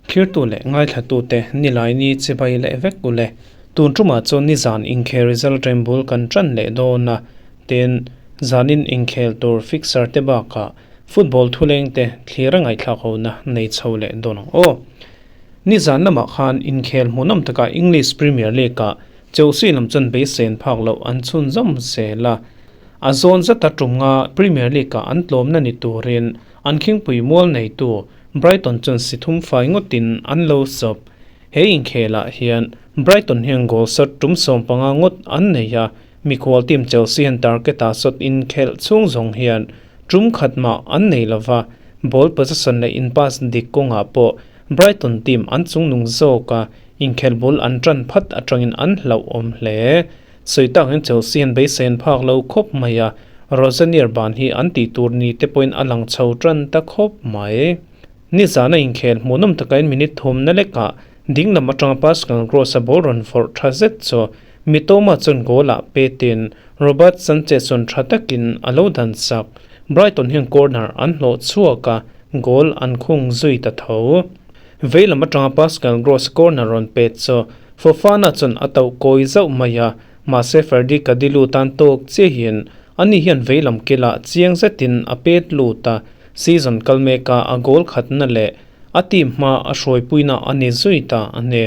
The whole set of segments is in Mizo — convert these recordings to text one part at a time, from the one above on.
Thirtu leh ngaithlatute Nilaini chibai leh vek u le. Tun tumah chuan nizan inkhel result rembul kan tan leh dawn a, tin, zanin inkhel tur fixer te bakah football thuleng te thlir a ngaihthlak hona nei chho leh dawn ang aw. Nizan lamah khan inkhel hmuhnawm takah English Premier League-ah Chelsea lam chuan beisein phak loh an chhunzawm zel a, a zawn zata tum nga Premier League-ah an tlawmna ni turin an khingpui mual neitu Brighton chuan si thum fai ngawtin an lo sawp. He inkhelah hian Brighton hian goal shot tum 15 ngawt an nei a, mikhual team Chelsea hian target-ah shot inkhelh chhung zawng hian tum khat mah an nei lova, ball possession leh in pass dik kawngah pawh Brighton team an chungnung zawk a, inkhelh bul an tan phat atangin an hlauhawm hle. Sawi tak hian Chelsea hian beisei an phak lo khawp mai a, Rosenior ban hi an tih tur ni te pawhin a lang chho tan ta khawp mai. Nizana inkhel hmuhnawm takain minute thumna lekah dinglam atanga Pascal Gross-a ball rawn vawrh tha zet chu Mitoma chuan goal-ah petin Robert Sanchez chuan tha takin a lo dan sak. Brighton hian corner an hlawh chhuak a, goal an khung zui ta tho. Veilam atanga Pascal Gross corner rawn pet chu Fofana chuan a tauh kawi zauh mai a, mahse Ferdi Kadilu tan tawk chiahin ani hian veilam kilah chiang zetin a pet lut a, season kal meka a goal khatna leh a team hma a hruaipuina a ni zui ta a ni.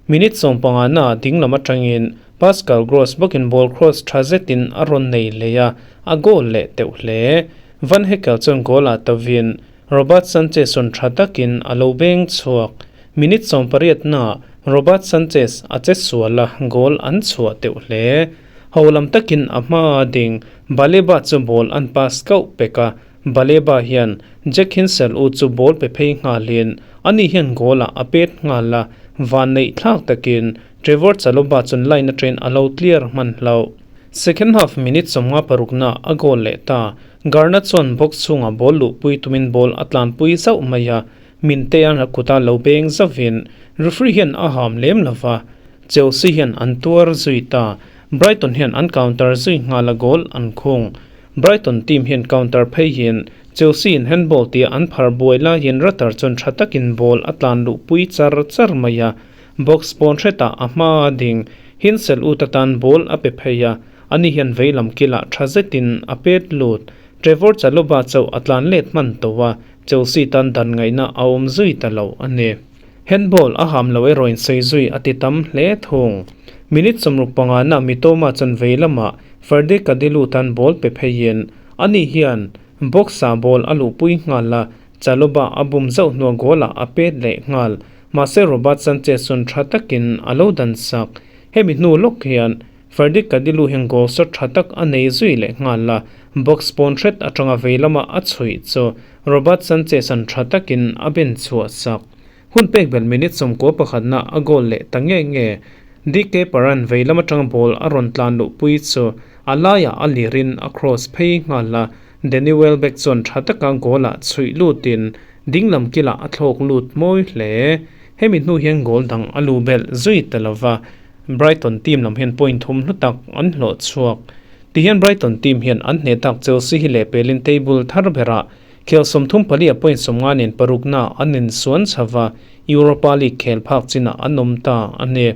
Minute 15 na dinglam atangin Pascal Gross bawkin ball cross tha zetin a rawn nei leh a, a goal leh teuh hle. Van Heckel chuan goal ah tovin Robert Sanchez rawn tha takin a lo beng chhuak. Minute 18 na Robert Sanchez a che sual a, goal an chhuah teuh hle. Ho lam takin a hma a ding Baleba chu ball an pass kauh pek a, Baleba hian Jack Hinsel u chu ball pe phei nghalin ani hian goal ah a pet nghal a, van neih thlak takin Trevor Chalobah chuan line atangin a lo clear hman hlauh. Second half minute 56 na a goal leh ta. Garnacho chuan box chhungah ball luhpui tumin ball a tlanpui zauh mai a, Mintean a kuta lo beng zauhin referee hian a ham lem lo va, Chelsea hian an tuar zui ta. Brighton hian an counter zui nghal a goal an khung. Brighton team hian counter pheiin Chelsea in handball tia an phar buai laiin Rutter chuan tha takin ball a tlan luhpui char char mai a, Box pawn hretah a hma a ding Hinsel ut atan ball a pe phei a, ani hian veilam kilah tha zetin a pet lut. Trevor Chalobah chauh a tlan let hman tawh a, Chelsea tan dan ngaihna a awm zui ta lo a ni. Handball a ham lo erawhin sawi zui a ti tam hle thung. Minute 65 na Mitoma chuan vei lamah Ferdi Kadilu tan ball pe pheiin ani hian box-ah ball a luhpui nghal a, Chalobah a bum zauh hnuah goal-ah a pet leh nghal. Mahse Robert Sanchez chuan tha takin a lo dan sak. Hemi hnu lawk hian Ferdi Kadilu hian goal shot tha tak a nei zui leh nghal a, box pawn hret atanga vei lama a chhuih chu Robert Sanchez-a'n tha takin a ben chhuah sak. Hun pek belh minute 91 na a goal leh ta nge nge. DK Paran vei lam atanga ball a rawn tlan luhpui chu a laiah a lirin a cross phei nghal a, Danny Welbeck chuan tha taka goal-ah chhuih lutin dinglam kilah a thlawk lut mawi hle. Hemi hnu hian goal dang a lu belh zui ta lova, Brighton team lam hian point thum hlu tak an hlawh chhuak. Tihian Brighton team hian an hneh tak Chelsea hi lehpelin table thar berah khel 34 a point 50 nen parukna an insuan chho va, Europa League khel phak chinah an awm ta a ni.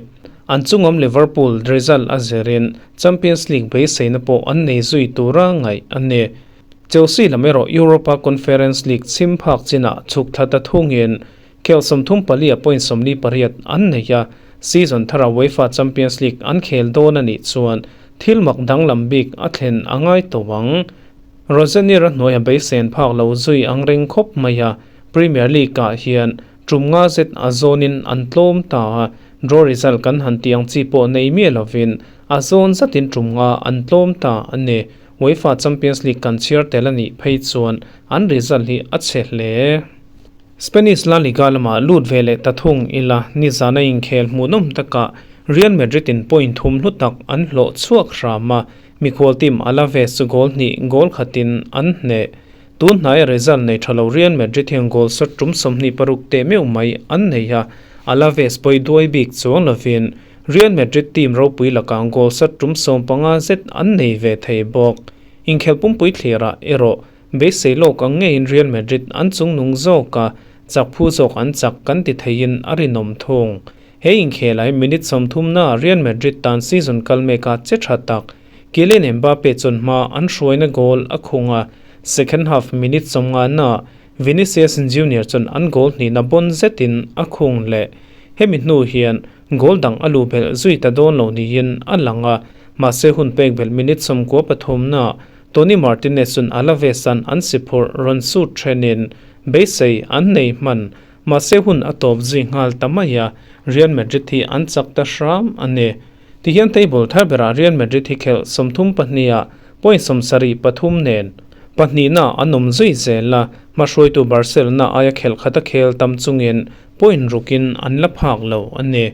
An chungawm Liverpool result a zirin Champions League beiseina pawh an nei zui tura ngaih a ni. Chelsea lam erawh Europa Conference League chhim phak chinah chhuk thla ta thungin khel 34 a point 48 an nei a, season thara UEFA Champions League an khel dawn a nih chuan thil mak danglam bik a thlen a ngai tawh ang. Rosenior a hnuaia beisein phak lo zui ang reng khawp mai a, Premier League-ah hian tum nga zet a zawnin an tlawm ta a, draw result kan han tih ang chi pawh nei miah lovin a zawn zatin tum nga an tlawm ta a ni. UEFA Champions League kan chhiar tel a nih phei chuan an result hi a chhe hle. Spanish La Liga lamah lut ve leh ta thung ila nizana inkhel hmuhnawm takah Real Madrid in point thum hlu tak an hlawh chhuak hram a, mikhual team Alaves chu goal hnih goal khatin an hneh. Tun hnaia result nei tha lo Real Madrid hian goal shot tum 26 teh meuh mai an nei a, Alaves pawi duai bik chuang lovin Real Madrid team ropui lakah goal shot tum 15 zet an nei ve thei bawk. Inkhel pumpui thlirah erawh beisei lawk ang ngeiin Real Madrid an chungnung zawk a, chak phu zawk an chak kan ti theiin a rinawm thung. He inkhelai minute 30 naa Real Madrid tan season kal meka che tha tak Kylian Mbappe chuan hma an hruaina goal a khung a, second half minute 50 naa Vinicius Junior chuan an goal hnihna bon zetin a khung leh. Hemi hnu hian goal dang a lu belh zui ta dawn lo niin a lang a, mahse hun pek belh minute 93 naa Toni Martinez chuan Alaves an an si phurh rawn sut thenin beisei an nei hman, mahse hun a tawp zui nghal ta mai a, Real Madrid hi an chak ta hram a ni. Tihian table thar berah Real Madrid hi khelh 32 ah point 73 nen pahnihna an awm zui zel a, hmahruaitu Barcelona aia khelh khat a khel tam chungin point rukin an la phak lo a ni.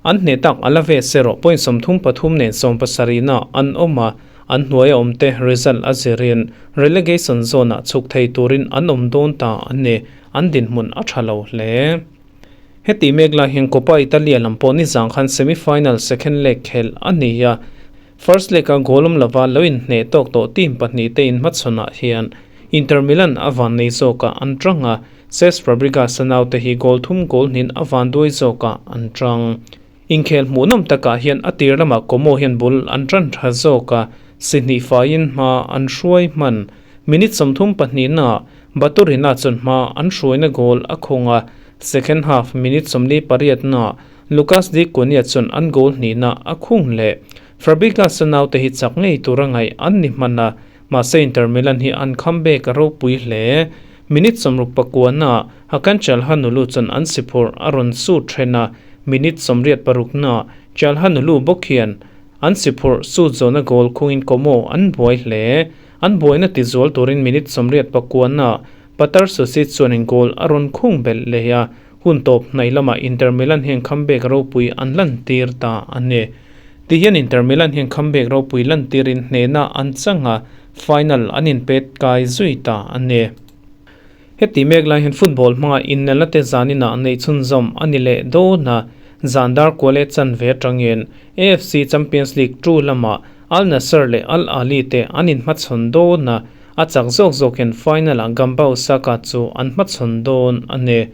An hneh tak Alaves erawh point 33 nen 70 na an awm a, an hnuai a awmte result a zirin relegation zone ah chhuk thei turin an awm dawn ta a ni, an dinhmun a tha lo hle. Heti mek lai hian Coppa Italia lam pawh nizang khan semi-final second leg khelh a ni a, first leg a goal awm lova lo inhneh tawk tawh team pahnih te inhmachhawnah hian Inter Milan a van nei zawkah an tang a, Cesc Fabregas a naute hi goal thum goal hnin a van duai zawkah an tang. Inkhel hmuhnawm takah hian a tir lamah Como hian bul an tan tha zawk a, si hnih faiin hma an hruai hman. Minute 32 naah Baturina chuan hma an hruaina goal a khung a, second half minute 48 naah Lucas Di Cunha chuan an goal hnihna a khung leh. Fabregas a naute hi chak ngei tura ngaih an ni hman a, mahse Inter Milan hi an comeback a ropui hle. Minute 69 naah Hakan Calhanoglu chuan an si phurh a rawn sut then a, minute 86 naah Calhanoglu bawk hian an si phurh sut zawhna goal khungin Como an buai hle. An buaina tizual turin minute 89 naah Petar Susic chuanin goal a rawn khung belh leh a, hun tawp hnaih lamah Inter Milan hian comeback ropui an lantir ta a ni. Tihian Inter Milan hian comeback ropui lantirin hnehna an chang a, final an inpet kai zui ta a ni. Heti mek lai hian football hmanga innelna te zaninah neih chhunzawm a ni leh dawn a, zan dar kual leh chanve atangin AFC Champions League 2 lamah Al Nassr leh Al Ahly te an inhmachhawn dawn a, a chak zawk zawkin final ah Gamba Osaka chu an hmachhawn dawn a ni.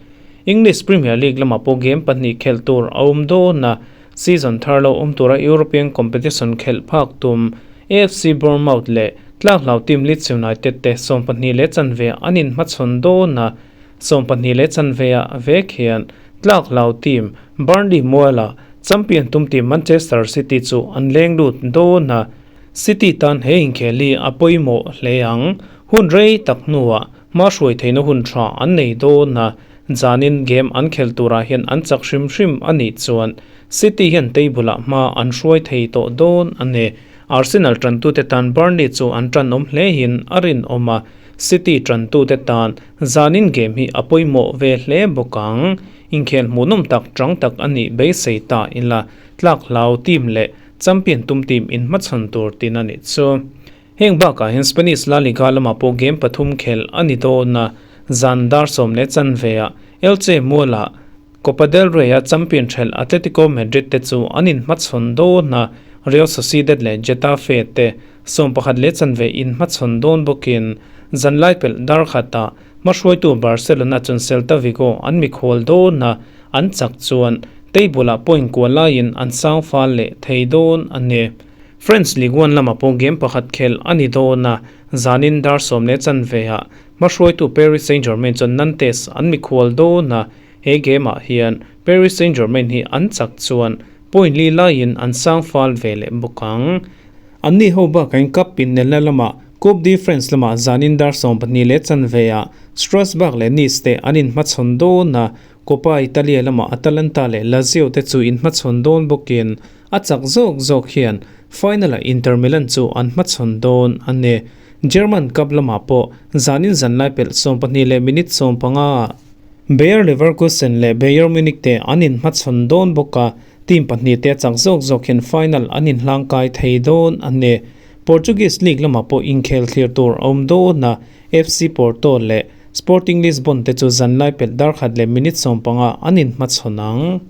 English Premier League lamah pawh game pahnih khelh tur a awm dawn a, season thar lo awm tura European competition khelh phak tum AFC Bournemouth leh tlak hlau team Leeds United te 12:15 an inhmachhawn dawn a, 12:15 ah vek hian tlak hlau team Burnley muala champion tum team Manchester City chu an leng lut dawn a, City tan he inkhel hi a pawimawh hle ang. Hun rei tak hnuah hma hruai theihna hun tha an nei dawn a, zanin game an khel turah hian an chak hrim hrim a nih chuan City hian table ah hma an hruai thei tawh dawn a ni. Arsenal tantute tan Burnley chu an tanawm hle in a rinawm a, City tantute tan zanin game hi a pawimawh ve hle bawk ang. Inkhel hmuhnawm tak tang tak a nih beisei ta ila, tlak hlau team leh champion tum team inhmachhawn tur tin a nih chu. Heng bakah hian Spanish La Liga lamah pawh game pathum khelh a ni dawn a, zan dar 10:15 ah Elche mualah Copa del Rey a champion thelh Atletico Madrid te chu an inhmachhawn dawn a, Real Sociedad leh Getafe te 11:15 inhmachhawn dawn bawkin zanlai pelh dar khatah hmahruaitu Barcelona chuan Celta Vigo an mikhual dawn a, an chak chuan table ah point kual laiin an sang fal leh thei dawn a ni. French Ligue 1 lamah pawh game pakhat khelh a ni dawn a, zanin dar 10:15 ah hmahruaitu Paris Saint-Germain chuan Nantes an mikhual dawn a, he game ah hian Paris Saint-Germain hi an chak chuan point li laiin an sang fal ve leh bawk ang. An ni ho bakain cup innelna lamah Coupe de France lamah zanin dar 12:15 ah Strasbourg leh Nice te an inhmachhawn dawn a, Coppa Italia lamah Atalanta leh Lazio te chu inhmachhawn dawn bawkin a chak zawk zawk hian final ah Inter Milan chu an hmachhawn dawn a ni. German Cup lamah pawh zanin zanlai pelh 12:15 ah Bayer Leverkusen leh Bayern Munich te an inhmachhawn dawn bawk a, team pahnih te a chak zawk zawk hian final an inhlangkai thei dawn a ni. Portuguese League lamah pawh inkhel thlir tur a awm dawn a, FC Porto leh Sporting Lisbon te chu zanlai pelh dar 1:15 an inhmachhawn ang.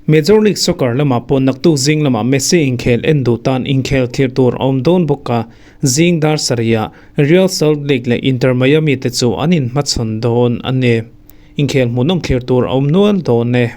Major League Soccer lamah pawh naktuk zing lamah Messi inkhel en duh tan inkhel thlir tur a awm dawn bawk a, zing dar sarihah Real Salt Lake leh Inter Miami te chu an inhmachhawn dawn a ni. Inkhel hmuhnawm thlir tur a awm nual dawn e.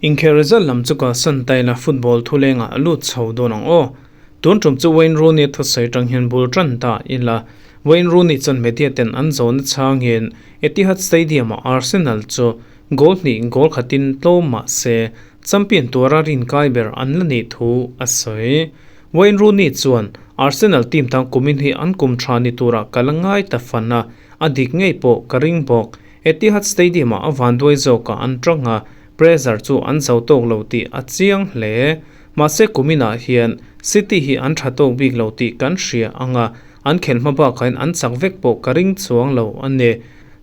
Inkhel result lam chu kalsan ta ila football thulengah a lut chho dawn ang aw. Tun tum chu Wayne Rooney thusawi tang hian bul tan ta ila. Wayne Rooney chuan media ten an zawhna chhangin Etihad Stadium-ah Arsenal chu Goal hnih goal khatin tlawm mah se champion tura rinkai ber an la nih thu a sawi. Wayne Rooney chuan Arsenal team tan kumin hi an kum tha ni turah ka la ngai ta fan a, a dik ngei pawh ka ring bawk. Etihad Stadium-ah a vanduai zawkah an tang a, pressure chu an zo tawk lo tih a chiang hle. Mahse kuminah hian City hi an tha tawk bik lo tih kan hria ang a, an khelh hma bakah hian an chak vek pawh ka ring chuang lo a ni.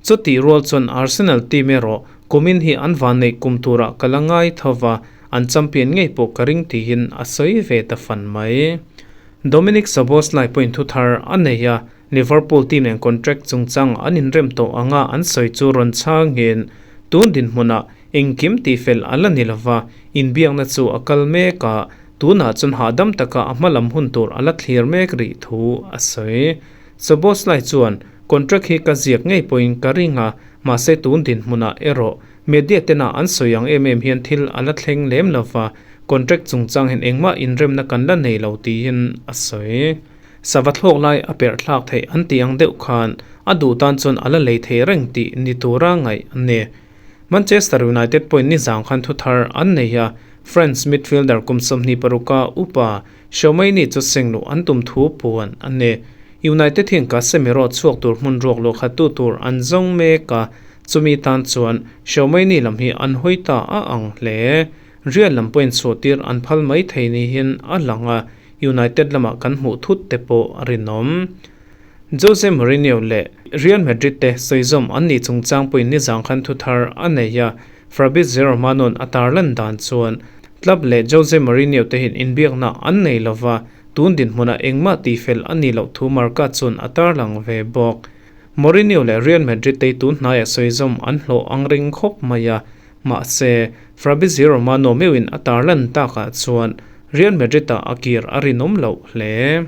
Chutih rual chuan Arsenal team erawh kumin hi an vanneih kum turah ka la ngai tho va, an champion ngei pawh ka ring tiin a sawi ve ta fan mai. Dominic Szoboszlai pawhin thu thar a nei a, Liverpool team nen contract chungchang an inrem tawh anga an sawi chu rawn chhangin tun dinhmunah engkim tihfel a la ni lova, inbiakna chu a kal mek a, tunah chuan hahdam taka a hmalam hun tur a la thlir mek rih thu a sawi. Szoboszlai chuan, Contract hi ka ziak ngei pawhin ka ring a, mahse tun dinhmunah erawh media tena an sawi ang em em hian thil a la thleng lem lo va, contract chungchang hian engmah inremna kan la nei lo tiin a sawi. Sava thlawk lai a perh thlak theih an tih ang deuh khan a duh tan chuan a la lei thei reng tih ni tura ngaih a ni. Manchester United pawhin nizang khan thu thar an nei a, France midfielder kum 26 upa Xiaomeini chu sengluh an tum thu puan a ni. United hian Casemiro chhuak tur hmun ruak luah khat tu tur an zawng mek a, chumi tan chuan Xiaomeini lam hi an hawi ta a ang hle. Real lam pawhin chhuahtir an phal mai thei niin a lang a, United lamah kan hmuh thut te pawh a rinawm. Jose Mourinho leh Real Madrid te sawizawm an nih chungchang pawhin nizang khan thu thar a nei a, Fabrizio Romano-a'n a tarlan dan chuan Club leh Jose Mourinho te hian inbiakna an nei lova, tun dinhmunah engmah tihfel a nih loh thu Marca chuan a tarlang ve bawk. Mourinho leh Real Madrid te tun hnaiah sawizawm an hlawh ang ring khawp mai a, mahse Fabrizio Romano meuhin a tarlan takah chuan Real Madrid-ah a kir a rinawm loh hle.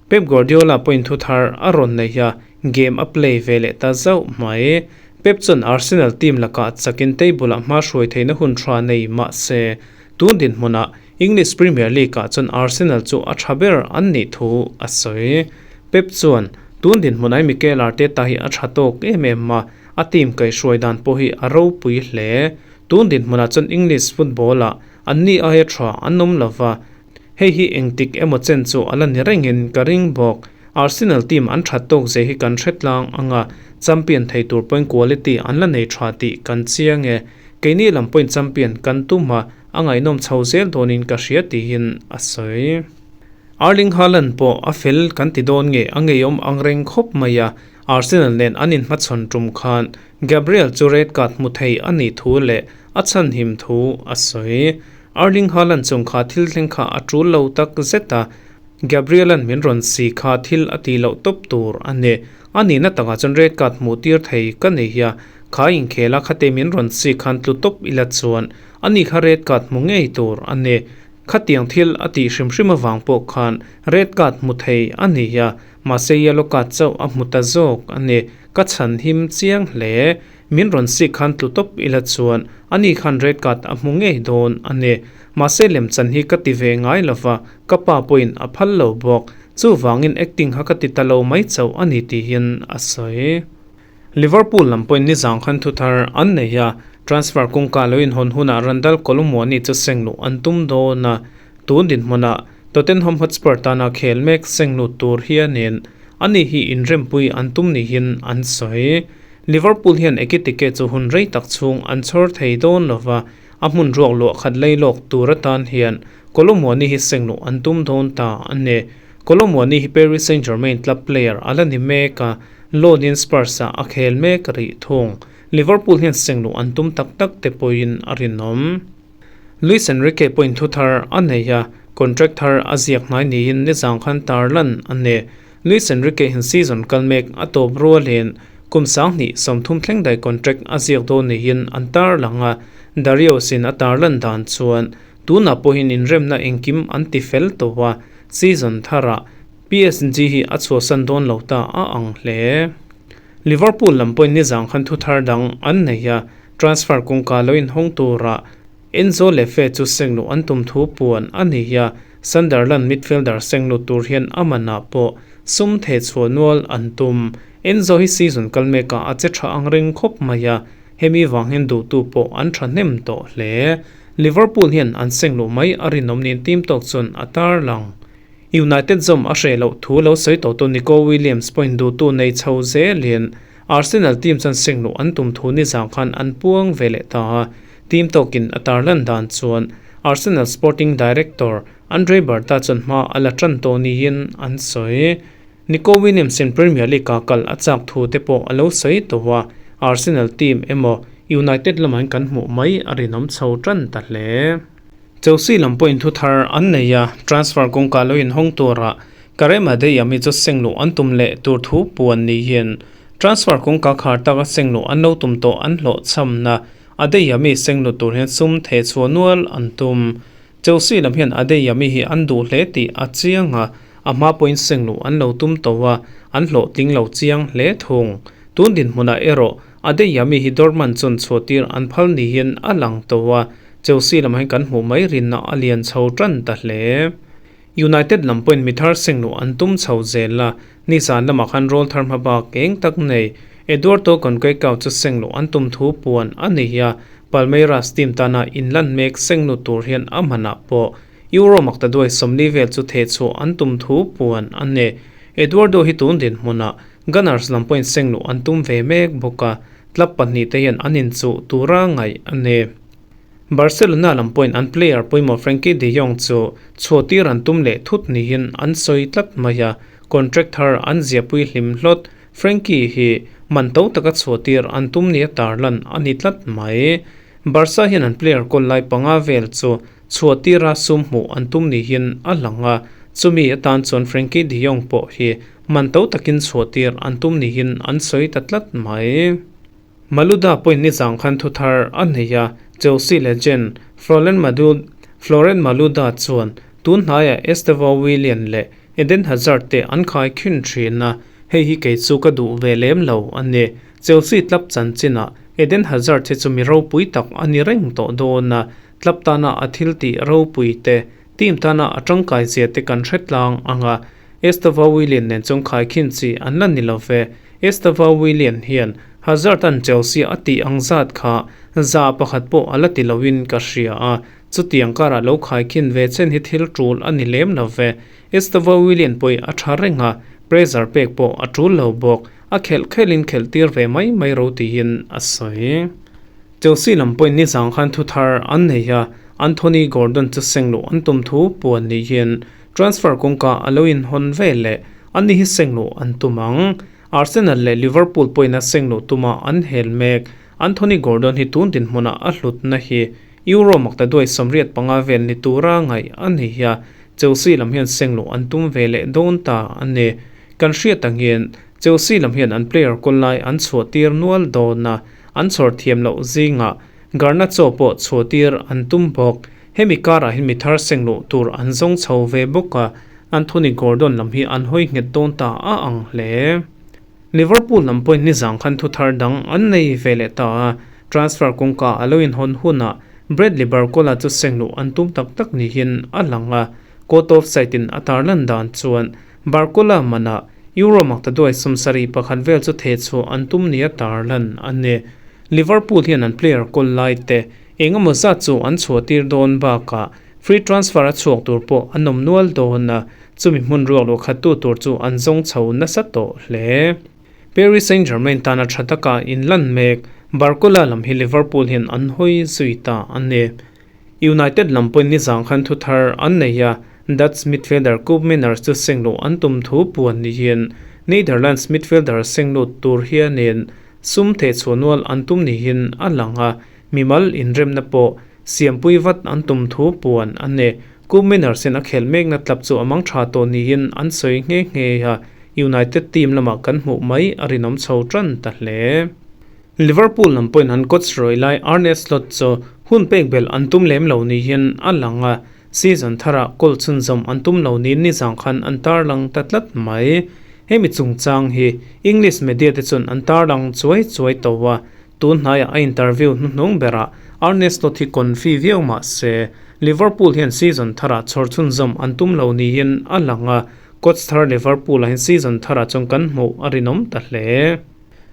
Pep Guardiola pawhin thu thar a rawn nei a, game a play ve leh ta zauh mai. Pep chuan Arsenal team lakah chakin table-ah hma hruai theihna hun tha nei mah se, tun dinhmunah English Premier League-ah chuan Arsenal chu a tha ber an nih thu a sawi. Pep chuan, Tun dinhmunah Mikel Arteta hi a tha tawk em em a, a team kaihhruai dan pawh hi a ropui hle. Tun dinhmunah chuan English football-ah anni aia tha an awm lova, Hei hi engtik emaw chen chu a la ni rengin ka ring bawk. Arsenal team an that tawk zia hi kan hre tlang ang a, champion thei tur pawhin quality an la nei tha tih kan chiang e. Keini lam pawhin champion kan tum a, a ngaihnawm chho zel dawnin ka hria tiin a sawi. Erling Haaland pawh a fel kan ti dawn nge a ngeiawm ang reng khawp mai a, Arsenal nen an inhmachhawn tum khan Gabriel chu red card hmu thei a nih thu leh a chhanhim thu a sawi. Erling Haaland chung kha thil thleng kha a tul lo tak zet a, Gabriel-a'n min rawn si kha thil a tih loh tawp tur a ni. A nihna takah chuan red card hmuh tir thei ka nei hi a, kha inkhel a khate min rawn si khan tlu tawp ila chuan ani kha red card hmu ngei tur a ni. Khatiang thil a tih hrim hrim avang pawh khan red card hmu thei a ni a, mahse yellow card chauh a hmu ta zawk a ni. Ka chhan him chiang hle. Min rawn sik khan tlu tawp ila chuan ani khan red card a hmu ngei dawn a ni. Mahse lemchan hi ka ti ve ngai lova, ka pa pawhin a phal lo bawk. Chuvangin acting kha ka ti ta lo mai chauh a ni tiin a sawi. Liverpool lam pawhin nizang khan thu thar an nei a, transfer kawngka lo inhawn hunah Randal Kolo Muani chu sengluh an tum dawn a. Tun dinhmunah Tottenham Hotspur tana khel mek senglut tur hianin ani hi inrempui an tum niin an sawi. Liverpool hian Ekitike chu hun rei tak chhung an chhawr thei dawn lova, a hmun ruak luah khat lei lawk tur atan hian Kolo Muani hi sengluh an tum dawn ta a ni. Kolo Muani hi Paris Saint-Germain club player a la ni mek a, loan in Spurs-ah a khel mek rih thung. Liverpool hian sengluh an tum tak tak te pawhin a rinawm. Luis Enrique pawhin thu thar a nei a, contract thar a ziak hnai niin nizang khan tarlan a ni. Luis Enrique hian season kal mek a tawp rualin. Kum 2030 thleng daih contract a ziak dawn niin an tarlang a, Darius in a tarlan dan chuan tunah pawhin inremna engkim an ti fel tawh a, season tharah PSG hi a chhuahsan dawn lo ta a ang hle. Liverpool lam pawhin nizang khan thu thar dang an nei a, transfer kawngka lo inhawng turah Enzo Le Fe chu sengluh an tum thu puan a ni a, Sunderland midfielder senglut tur hian a manah pawh sum theh chhuah nual an tum. Enzo hi season kal mekah a che tha ang reng khawp mai a, hemi vang hian duhtu pawh an tha hnem tawh hle. Liverpool hian an sengluh mai a rinawm niin team tawk chuan a tarlang. United zawm a hreh loh thu lo sawi tawh tu Nico Williams pawhin duhtu nei chho zelin Arsenal team chuan sengluh an tum thu nizang khan an puang ve leh ta a. Team tawkin a tarlan dan chuan Arsenal sporting director Andre Berta chuan hma a la tan tawh niin an sawi. Nico Williams in Premier League ah kal a chak thu te pawh a lo sawi tawh a, Arsenal team emaw United lamain kan hmuh mai a rinawm chho tan ta hle. Chelsea lam pawhin thu thar an nei a, transfer kawngka lo inhawng turah Karem Adeyemi chu sengluh an tum leh tur thu puan niin transfer kawngka khar taka sengluh an lo tum tawh an hlawhchhamna Adeyemi senglut tur hian sum theh chhuah nual an tum. Chelsea lam hian Adeyemi hi an duh hle tih a chiang a, a hma pawhin sengluh an lo tum tawh a, an hlawhtling lo chiang hle thung. Tun dinhmunah erawh Adeyemi hi Dortmund chuan chhuahtir an phal niin a lang tawh a, Chelsea lamah hian kan hmuh mai rinna a lian chho tan ta hle. United lam pawhin mi thar sengluh an tum chho zel a, nizan lamah khan rawl thar hma bak eng tak nei Eduardo Conquecao chu sengluh an tum thu puan a ni a, Palmeiras team tana inlan mek senglut tur hian a hmanah pawh Euro maktaduai 40 vel chu thehchhuah an tum thu puan a ni. Eduardo hi tun dinhmunah Gunners lam pawhin sengluh an tum ve mek bawk a, club pahnihte hian an inchuh tura ngaih a ni. Barcelona lam pawhin an player pawimawh Frenkie de Jong chu chhuahtir an tum leh thut niin an sawi tlat mai a, contract thar an ziahpui hlim hlawt. Frenkie hi man to taka chhuahtir an tum nia tarlan a ni tlat mai. Barca hian an player kawl lai panga vel chu chhuahtira sum hmuh an tum niin a lang a, chumi atan chuan Frenkie de Jong pawh hi man to takin chhuahtir an tum niin an sawi ta tlat mai. Malouda pawhin nizang khan thu thar a nei a, Chelsea legend Florent Florent Malouda chuan tun hnaiah Estevao Willian leh Eden Hazard te an khai khin thin a, hei hi kei chu ka duh ve lem lo a ni. Chelsea club chanchinah Eden Hazard hi chu mi ropui tak a ni reng tawh dawn a, club tana a thil tih ropui te, team tana a tangkai zia te kan hre tlang ang a, Estevao Willian nen chuan khai khin chi an la ni lo ve. Estevao Willian hian Hazard an Chelsea a tih ang zat kha za pakhat pawh a la ti loin ka hria a, Chutiang karah lo khaikhin ve chen hi thil tul a ni lem lo ve. Estevao Willian pawih a tha reng a, pressure pek pawh a tul lo bawk. A khelh khelhin khelh tir ve mai mai ro tiin a sawi. Chelsea lam pawhin nizang khan thu thar an nei a, Anthony Gordon chu sengluh an tum thu puan niin transfer kawngka a lo inhawn ve leh ani hi sengluh an tum ang. Arsenal leh Liverpool pawhin a sengluh tuma an hel mek. Anthony Gordon hi tun dinhmunah a hlutna hi Euro maktaduai 85 vel ni tura ngaih a ni a, Chelsea lam hian sengluh an tum ve leh dawn ta a ni. Kan hriat angin Chelsea lam hian an player kawl lai an chhuah tir nual dawn a, an chhawr thiam loh zingah Garnacho pawh chhuah tir an tum bawk. Hemi karah hian mi thar sengluh tur an zawng chho ve bawk a, Anthony Gordon lam hi an hawi nghet dawn ta a ang hle. Liverpool lam pawhin nizang khan thu thar dang an nei ve leh ta a, transfer kawngka a lo inhawn hunah Bradley Barcola chu sengluh an tum tak tak niin a lang a, court of site-in a tarlan dan chuan Barcola manah Euro maktaduai 71 vel chu thehchhuah an tum nia tarlan a ni. Liverpool hian an player kawl lai te eng emaw zat chu an chhuahtir dawn bakah free transfer a chhuak tur pawh an awm nual dawn a, Chumi hmun ruak luh khattu tur chu an zawng chho nasa tawh hle. Paris Saint-Germain tana tha taka inlan mek Barcola lam hi Liverpool hian an hawi zui ta a ni. United lam pawhin nizang khan thu thar an nei a, Dutch midfielder Koopmeiners chu sengluh an tum thu puan niin Netherlands midfielder senglut tur hianin sum thehchhuah nual an tum niin a lang a, mimal inremna pawh siampui vat an tum thu puan a ni. Koopmeiners-in a khelh mekna tlap chu a mang tha tawh niin an sawi nghe nghe a. United team lamah kan hmuh mai a rinawm chho tan ta hle. Liverpool lam pawhin an coach rawih lai Arne Slot chu hun pek belh an tum lem lo niin a lang a, season tharah goal chhunzawm an tum lo niin nizang khan an tarlang ta tlat mai. Hemi chungchang hi English media te chuan an tarlang chuai chuai tawh a, Tun hnaiah a interview hnuhnung berah Arne Slot hi confi viau mah se, Liverpool hian season tharah chhawr chhunzawm an tum lo niin a lang a, coach thar Liverpool-ah hian season tharah chuan kan hmuh a rinawm ta hle.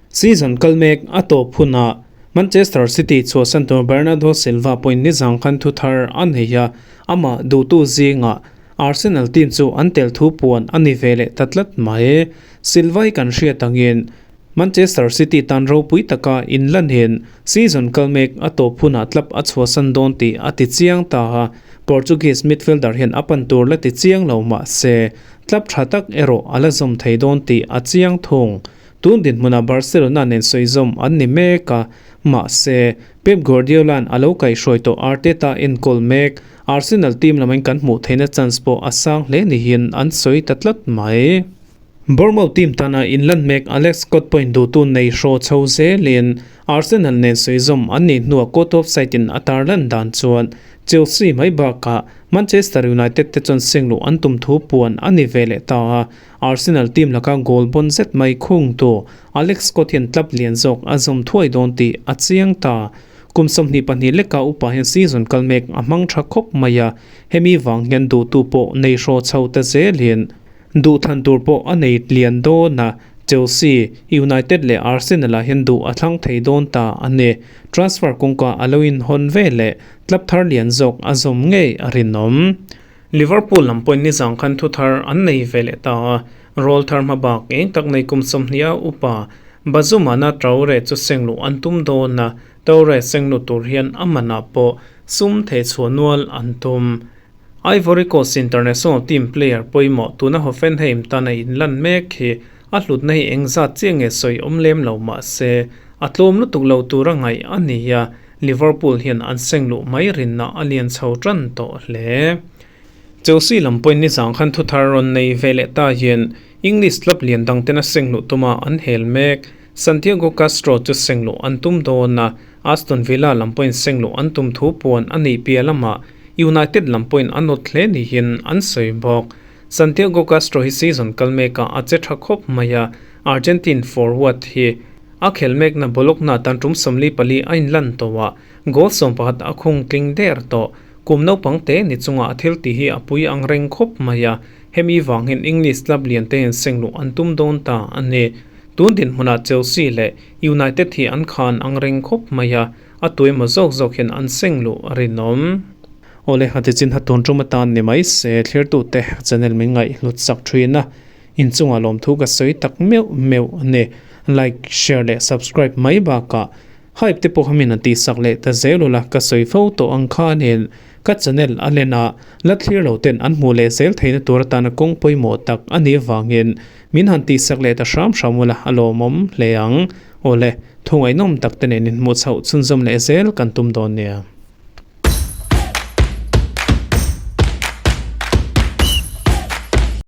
Season kal mek a tawp hunah Manchester City chhuahsan tur Bernardo Silva pawhin nizang khan thu thar a nei a, amah duhtu zingah Arsenal team chu an tel thu puan a ni ve leh ta tlat mai. Silva hi kan hriat angin Manchester City tan ropui taka inlanin season kal mek a tawp hunah club a chhuahsan dawn tih a ti chiang ta a, Portuguese midfielder hian a pan tur la ti chiang lo mah se club tha tak erawh a la zawm thei dawn tih a chiang thung. Tun dinhmunah Barcelona nen sawizawm an ni mek a, mahse Pep Guardiola'n a lo kaihhruai tawh Arteta enkawl mek Arsenal team lamain kan hmuh theihna chance pawh a sang hle niin an sawi ta tlat mai. Bournemouth team tana inlan mek Alex Scott pawhin duhtu nei hraw chho zelin Arsenal nen sawi zawm an nih hnuah court of side-in a tarlan dan chuan Chelsea mai bakah Manchester United te chuan sengluh an tum thu puan a ni ve leh ta a, Arsenal team laka goal bawn zet mai khungtu Alex Scott hian club lian zawk a zawm thuai dawn tih a chiang ta. Kum 22 leka upa hian season kal mek a hmang tha khawp mai a, hemi vang hian duhtu pawh nei hraw chho ta zelin Duhthlan tur pawh a nei lian dawn a, Chelsea, United leh Arsenal ah hian duh a thlang thei dawn ta a ni. Transfer kawngka a lo inhawn ve leh club thar lian zawk a zawm ngei a rinawm. Liverpool lam pawhin nizang khan thu thar an nei ve leh ta a, rawl thar hma bak eng tak nei kum 20 a upa Bazumana Traore chu sengluh an tum dawn a, Traore sengluh tur hian a manah pawh sum thehchhuah nual an tum. Ivory Coast international team player pawimawh tuna Hoffenheim tan a inlan mek hi a hlutna hi engzat chiah nge sawi awm lem lo mah se a tlawm lutuk lo tura ngaih a ni a, Liverpool hian an seng luh mai rinna a lian chho tan tawh hle. Chelsea lam pawhin nizang khan thuthar rawn nei ve leh ta hian English club lian dang tena seng luh tuma an hel mek. Santiago Castro chu seng luh an tum dawn a, Aston Villa lam pawhin seng luh an tum thu puan a nih piah lamah United lam pawhin a nawt hle niin an sawi bawk. Santiago Castro hi season kal mekah a che tha khawp mai a, Argentine forward hi a khel mekna Bologna tan tum 44 a inlan tawh a, goal 11 a khung tling der tawh. Kum naupang te ni chungah a thil tih hi a pui ang reng khawp mai a, hemi vang hian English club lian te hian seng luh an tum dawn ta a ni. Tun dinhmunah Chelsea leh United hi an khan ang reng khawp mai a, A tuemaw zawk zawk hian an seng luh a rinawm. Awle, a tichin ha tun tum atan ni mai se, thlirtute channel min ngaihhlut sak thin a, inchungah lawmthu ka sawi tak meuh meuh a ni. Like, share leh subscribe mai bakah hype te pawh kha min han tihsak leh ta zel ula, ka sawi fo tawh ang khanin ka channel a len a, la thlir lo ten an hmuh leh zel theihna tur atana kawng pawimawh tak a nih avangin min han tihsak leh ta hram hram ula a lawmawm hle ang. Awle, thu ngaihnawm tak te nen inhmuh chhoh chhunzawm leh zel kan tum dawn nia.